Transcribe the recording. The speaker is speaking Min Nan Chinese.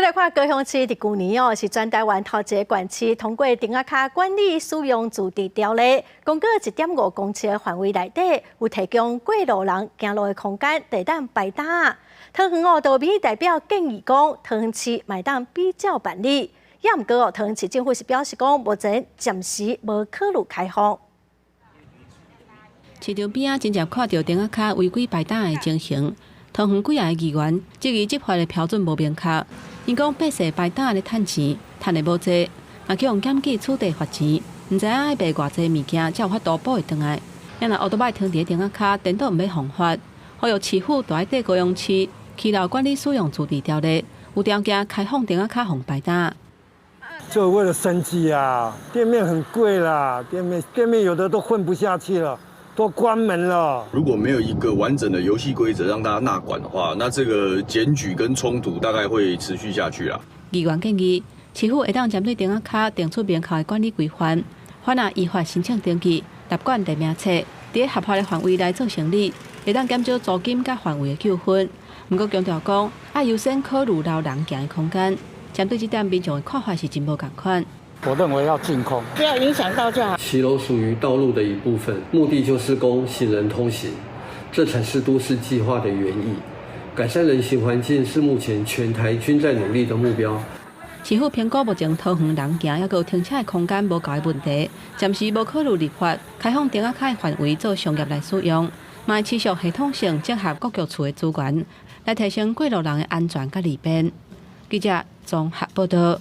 來看高雄市佇舊年哦，是全台灣頭一个縣市通過亭仔跤管理使用自治條例，公告1.5公尺範圍內底有提供過路人行路的空間，會當擺擔仔。桃園哦，就民意代表建議講，桃園市嘛會當比照辦理。也毋過哦，桃園市政府是表示講，目前暫時無考慮開放。市場邊仔真濟看著亭仔跤違規擺擔的情形，桃園幾个議員質疑執法的標準無明確。𪜶講百姓擺擔咧趁錢，趁的無濟，若去予檢舉取締罰錢，毋知影愛賣偌濟物件才有法度補會轉來。若烏多擺停佇亭仔跤，顛倒毋欲予罰，呼籲市府著愛綴高雄市騎樓管理使用自治條例，有條件開放亭仔跤予擺擔。就為了生計啊，店面很貴啦，店面有的都混不下去了，都關門了。如果沒有一個完整的遊戲規則讓大家納管的話，那這個檢舉跟衝突大概會持續下去啦。議員建議，市府會當針對亭仔跤定出明確的管理規範，凡若依法申請登記、納管地名冊，佇合法的範圍內做生理，會當減少租金佮環衛的糾紛。毋過強調講，愛優先考慮留人行的空間。針對這點，民眾的看法是真無仝款。我認為要淨空，不要影響到就好。騎樓屬於道路的一部分，目的就是供行人通行，這才是都市計劃的原意。改善人行環境是目前全台均在努力的目標。市府評估目前桃園人行猶閣有停車的空間無夠的問題，暫時無考慮立法開放亭仔跤的範圍做商業來使用，嘛會持續系統性整合各局處的資源，來提升過路人的安全佮利便。記者綜合報道。